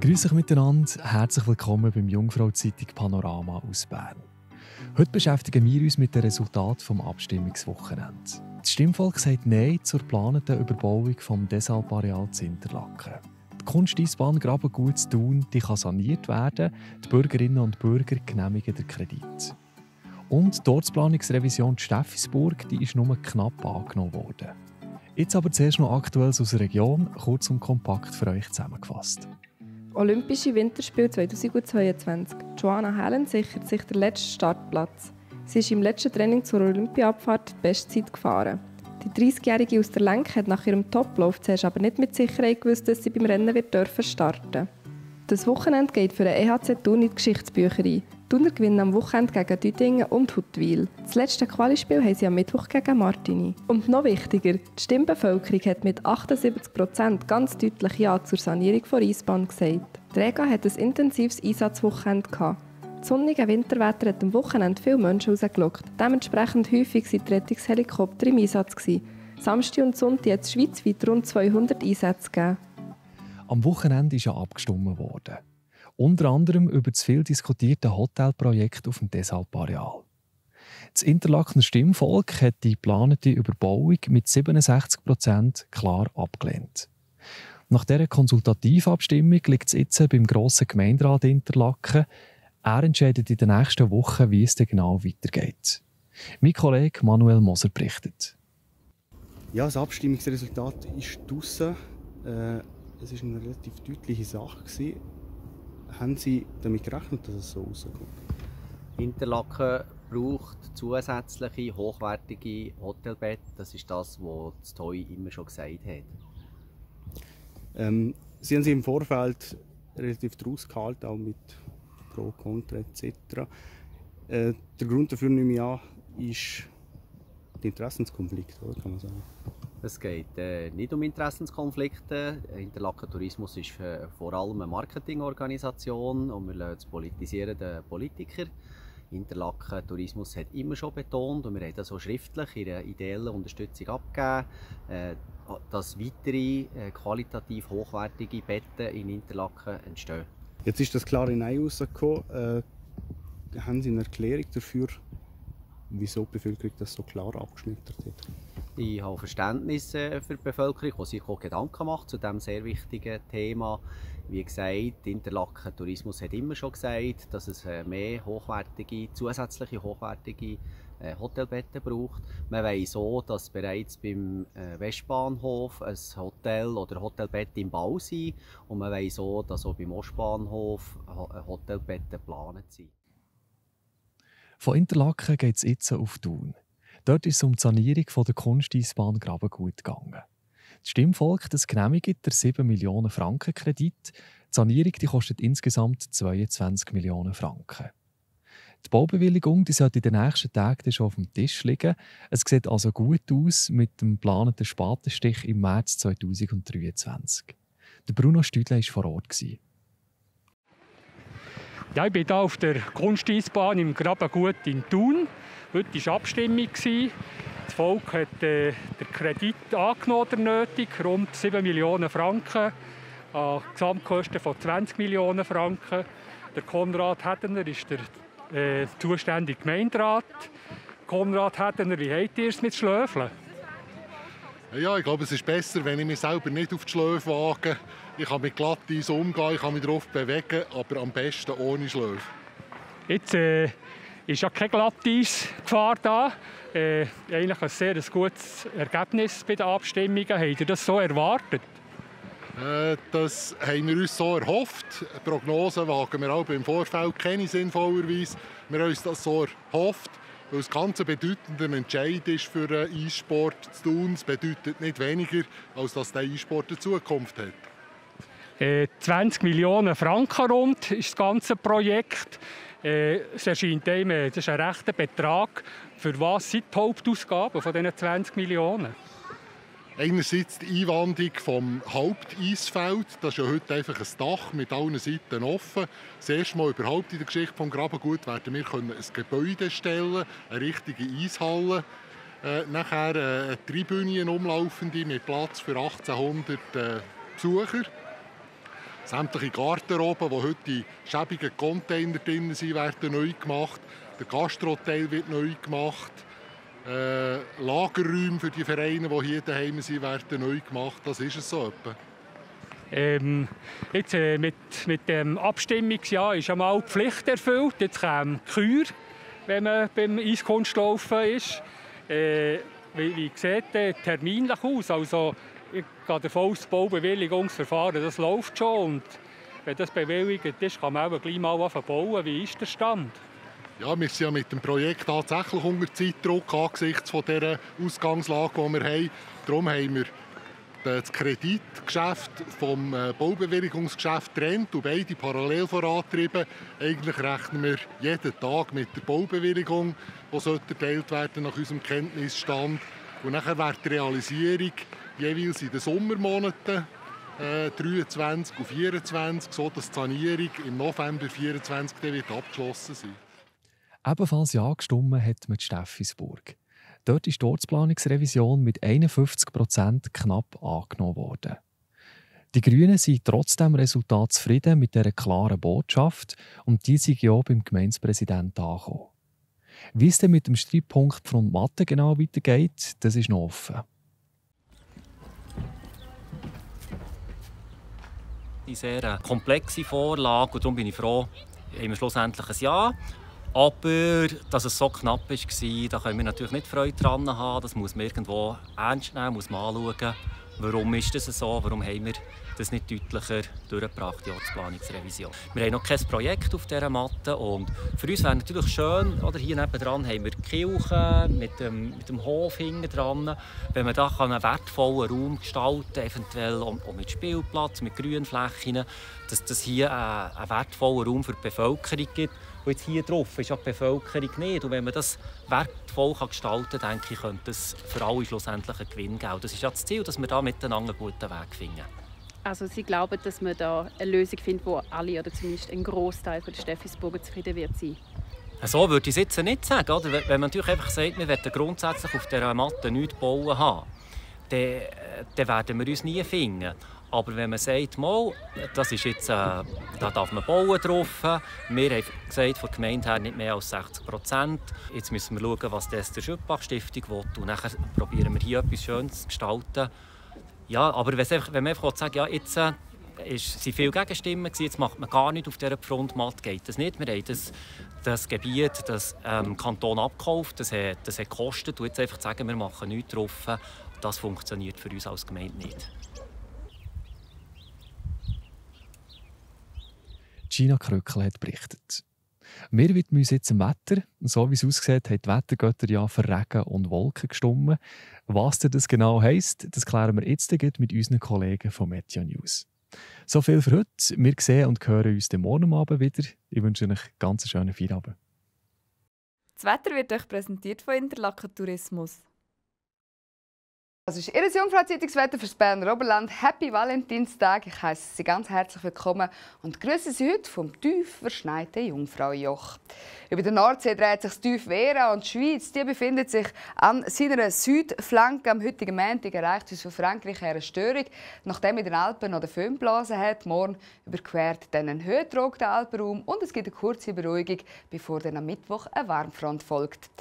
Grüß euch miteinander, herzlich willkommen beim Jungfrau-Zeitung Panorama aus Bern. Heute beschäftigen wir uns mit den Resultaten des Abstimmungswochenends. Das Stimmvolk sagt Nein zur geplanten Überbauung des Deshalb-Areals in Interlaken. Die Kunsteisbahn Grabengut zu Thun kann saniert werden, die Bürgerinnen und Bürger genehmigen den Kredit. Und die Ortsplanungsrevision Steffisburg ist nur knapp angenommen worden. Jetzt aber zuerst noch Aktuelles aus der Region, kurz und kompakt für euch zusammengefasst. Olympische Winterspiele 2022. Joanna Helen sichert sich den letzten Startplatz. Sie ist im letzten Training zur Olympiaabfahrt die Bestzeit gefahren. Die 30-Jährige aus der Lenk hat nach ihrem Toplauf zuerst aber nicht mit Sicherheit gewusst, dass sie beim Rennen starten darf. Das Wochenende geht für den EHC Thun in die Geschichtsbücher ein. Die Thuner gewinnen am Wochenende gegen Düdingen und Huttwil. Das letzte Qualispiel haben sie am Mittwoch gegen Martini. Und noch wichtiger, die Stimmbevölkerung hat mit 78% ganz deutlich Ja zur Sanierung der Eisbahn gesagt. Die Rega hat ein intensives Einsatzwochenende gehabt. Das sonnige Winterwetter hat am Wochenende viele Menschen rausgelockt. Dementsprechend häufig waren die Rettungshelikopter im Einsatz. Samstag und Sonntag hat es schweizweit rund 200 Einsätze gegeben. Am Wochenende ist ja abgestimmt worden. Unter anderem über das viel diskutierte Hotelprojekt auf dem Deshalb-Areal. Das Interlakener Stimmvolk hat die geplante Überbauung mit 67% klar abgelehnt. Nach dieser Konsultativabstimmung liegt es jetzt beim grossen Gemeinderat Interlaken. Er entscheidet in den nächsten Wochen, wie es genau weitergeht. Mein Kollege Manuel Moser berichtet. Ja, das Abstimmungsresultat ist draussen. Es war eine relativ deutliche Sache. Haben Sie damit gerechnet, dass es so rauskommt? Interlaken braucht zusätzliche, hochwertige Hotelbetten. Das ist das, was das TOI immer schon gesagt hat. Sie haben sich im Vorfeld relativ draus gehalten, auch mit Pro, Contra etc. Der Grund dafür, nehme ich an, ist der Interessenskonflikt, oder? Kann man sagen. Es geht nicht um Interessenskonflikte. Interlaken Tourismus ist vor allem eine Marketingorganisation und wir lassen das Politisieren der Politiker. Interlaken Tourismus hat immer schon betont, und wir haben das auch schriftlich ihre ideelle Unterstützung abgegeben, dass weitere qualitativ hochwertige Betten in Interlaken entstehen. Jetzt ist das klare Nein rausgekommen. Haben Sie eine Erklärung dafür, wieso die Bevölkerung das so klar abgeschmettert hat? Ich habe Verständnis für die Bevölkerung, die sich auch Gedanken macht zu diesem sehr wichtigen Thema. Wie gesagt, Interlaken Tourismus hat immer schon gesagt, dass es mehr zusätzliche hochwertige Hotelbetten braucht. Man weiss auch, dass bereits beim Westbahnhof ein Hotel oder Hotelbetten im Bau sind. Und man weiss auch, dass auch beim Ostbahnhof Hotelbetten geplant sind. Von Interlaken geht es jetzt auf Thun. Dort ist es um die Sanierung der Kunsteisbahn Grabengut gegangen. Das Stimmvolk genehmigt der 7 Millionen Franken Kredit. Die Sanierung kostet insgesamt 22 Millionen Franken. Die Baubewilligung sollte in den nächsten Tagen schon auf dem Tisch liegen. Es sieht also gut aus mit dem geplanten Spatenstich im März 2023. Der Bruno Stüdle war vor Ort. Ja, ich bin hier auf der Kunsteisbahn im Grabengut in Thun. Heute war Abstimmung. Das Volk hat den Kredit angenommen, der nötig, rund 7 Millionen Franken, an Gesamtkosten von 20 Millionen Franken. Der Konrad Hedener ist der zuständige Gemeinderat. Konrad Hedener, wie habt ihr es mit Schlöfeln? Ja, ich glaube, es ist besser, wenn ich mich selber nicht auf die Schläfe wage. Ich kann mit Glatteis umgehen, ich kann mich darauf bewegen, aber am besten ohne Schläfe. Jetzt ist ja keine Glatteis-Gefahr da. Eigentlich ein sehr gutes Ergebnis bei den Abstimmungen. Habt ihr das so erwartet? Das haben wir uns so erhofft. Prognosen wagen wir auch im Vorfeld keine sinnvollerweise. Wir haben uns das so erhofft, weil es ganz ein bedeutender Entscheid ist für den Eissport zu tun. Es bedeutet nicht weniger, als dass der Eissport eine Zukunft hat. 20 Millionen Franken rund ist das ganze Projekt. Es erscheint einem, das ist ein rechter Betrag. Für was sind die Hauptausgaben von diesen 20 Millionen? Einerseits die Einwandung vom Haupteisfeld. Das ist ja heute einfach ein Dach mit allen Seiten offen. Das erste Mal überhaupt in der Geschichte des Grabengut werden wir ein Gebäude stellen, eine richtige Eishalle. Nachher eine Tribüne umlaufende mit Platz für 1800 Besucher. Sämtliche Garderoben, wo heute die schäbigen Container drin sind, werden neu gemacht. Der Gastrohotel wird neu gemacht. Lagerräume für die Vereine, die hier daheim sind, werden neu gemacht. Das ist es so etwa. Jetzt, mit dem Abstimmungsjahr ist einmal die Pflicht erfüllt. Jetzt kommt die Kür, wenn man beim Eiskunstlaufen ist. Wie sieht der terminlich aus? Also, ich gehe davon aus, das Baubewilligungsverfahren das läuft schon. Und wenn das bewilligt ist, kann man auch gleich mal bauen. Wie ist der Stand? Ja, wir sind ja mit dem Projekt tatsächlich unter Zeitdruck angesichts von dieser Ausgangslage, die wir haben. Darum haben wir das Kreditgeschäft vom Baubewilligungsgeschäft getrennt und beide parallel vorantrieben. Eigentlich rechnen wir jeden Tag mit der Baubewilligung, die erteilt werden nach unserem Kenntnisstand. Und nachher wird die Realisierung jeweils in den Sommermonaten 23 und 24, sodass die Sanierung im November 24 wird abgeschlossen sein. Ebenfalls ja gestimmt hat man in Steffisburg. Dort ist die Ortsplanungsrevision mit 51% knapp angenommen worden. Die Grünen sind trotz dem Resultat zufrieden mit dieser klaren Botschaft und die sind ja beim Gemeindepräsidenten angekommen. Wie es dann mit dem Streitpunkt Front Mathe genau weitergeht, das ist noch offen. Eine sehr komplexe Vorlage und darum bin ich froh, haben wir schlussendlich ein Ja. Aber dass es so knapp war, da können wir natürlich nicht Freude daran haben. Das muss man irgendwo ernst nehmen, muss man anschauen. Warum ist das so? Warum haben wir das nicht deutlicher durchgebracht, die Ortsplanungsrevision? Wir haben noch kein Projekt auf dieser Matte. Und für uns wäre natürlich schön, oder hier nebenan haben wir die Kirche mit dem Hof hinten dran. Wenn man da einen wertvollen Raum gestalten kann, eventuell auch mit Spielplatz, mit Grünflächen, dass das hier einen wertvollen Raum für die Bevölkerung gibt. Und jetzt hier drauf ist ja die Bevölkerung nicht. Und wenn man das wertvoll gestalten kann, denke ich, könnte das für alle schlussendlich einen Gewinn geben. Das ist ja das Ziel, dass wir da miteinander einen guten Weg finden. Also Sie glauben, dass man da eine Lösung findet, wo alle oder zumindest ein Großteil der Steffisburger zufrieden wird sein? So würde ich es jetzt nicht sagen. Oder? Wenn man natürlich einfach sagt, wir wollen grundsätzlich auf dieser Matte nichts bauen haben, dann werden wir uns nie finden. Aber wenn man sagt, mal, das ist jetzt, da darf man bauen drauf. Wir haben gesagt, von der Gemeinde her nicht mehr als 60%. Jetzt müssen wir schauen, was das der Schüppach-Stiftung will. Und dann probieren wir hier etwas Schönes zu gestalten. Ja, aber wenn man einfach sagt, ja, jetzt sind viele Gegenstimmen, jetzt macht man gar nichts auf dieser Frontmatte, geht das nicht. Wir haben das Gebiet, das Kanton abgekauft, das hat gekostet. Und jetzt einfach sagen, wir machen nichts drauf, das funktioniert für uns als Gemeinde nicht. Gina Kröckel hat berichtet. Wir widmen uns jetzt dem Wetter. So wie es aussieht, haben die Wettergötter ja für Regen und Wolken gestimmt. Was das genau heisst, das klären wir jetzt mit unseren Kollegen von Meteo News. So viel für heute. Wir sehen und hören uns morgen Abend wieder. Ich wünsche euch einen ganz schönen Feierabend. Das Wetter wird euch präsentiert von Interlaken Tourismus. Das ist Ihr Jungfrau-Zeitungswetter für das Berner Oberland. Happy Valentinstag. Ich heiße Sie ganz herzlich willkommen und grüße Sie heute vom tief verschneiten Jungfraujoch. Über der Nordsee dreht sich das Tiefwehr und die Schweiz die befindet sich an seiner Südflanke. Am heutigen Montag erreicht uns von Frankreich eine Störung. Nachdem in den Alpen noch der Föhn geblasen hat, morgen überquert dann ein Höhendruck den Alpenraum und es gibt eine kurze Beruhigung, bevor dann am Mittwoch eine Warmfront folgt.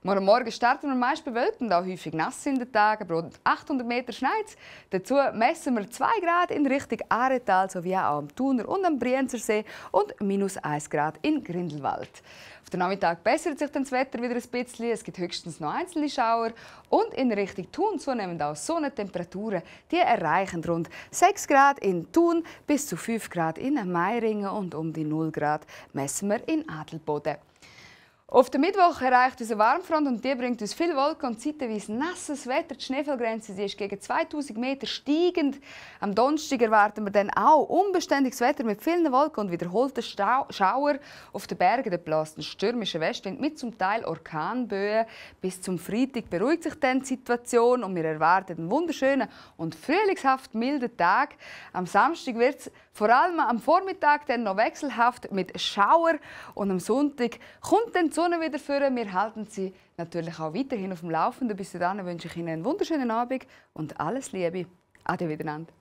Morgen starten wir meist bewölkt und auch häufig nass in den Tagen. Rund 800 Meter schneit. Dazu messen wir 2 Grad in Richtung Aretal sowie auch am Thuner und am Brienzersee und -1 Grad in Grindelwald. Auf den Nachmittag bessert sich dann das Wetter wieder ein bisschen. Es gibt höchstens noch einzelne Schauer. Und in Richtung Thun zunehmend auch Sonnentemperaturen. Die erreichen rund 6 Grad in Thun bis zu 5 Grad in Meiringen und um die 0 Grad messen wir in Adelboden. Auf den Mittwoch erreicht uns eine Warmfront und die bringt uns viel Wolken und zeitweise nasses Wetter. Die Schneefallgrenze ist gegen 2000 Meter steigend. Am Donnerstag erwarten wir dann auch unbeständiges Wetter mit vielen Wolken und wiederholten Schauer. Auf den Bergen bläst ein stürmischer Westwind mit zum Teil Orkanböen. Bis zum Freitag beruhigt sich dann die Situation und wir erwarten einen wunderschönen und frühlingshaft milden Tag. Am Samstag wird es vor allem am Vormittag dann noch wechselhaft mit Schauer und am Sonntag kommt dann die Sonne wieder vor. Wir halten Sie natürlich auch weiterhin auf dem Laufenden. Bis dahin wünsche ich Ihnen einen wunderschönen Abend und alles Liebe. Ade miteinander.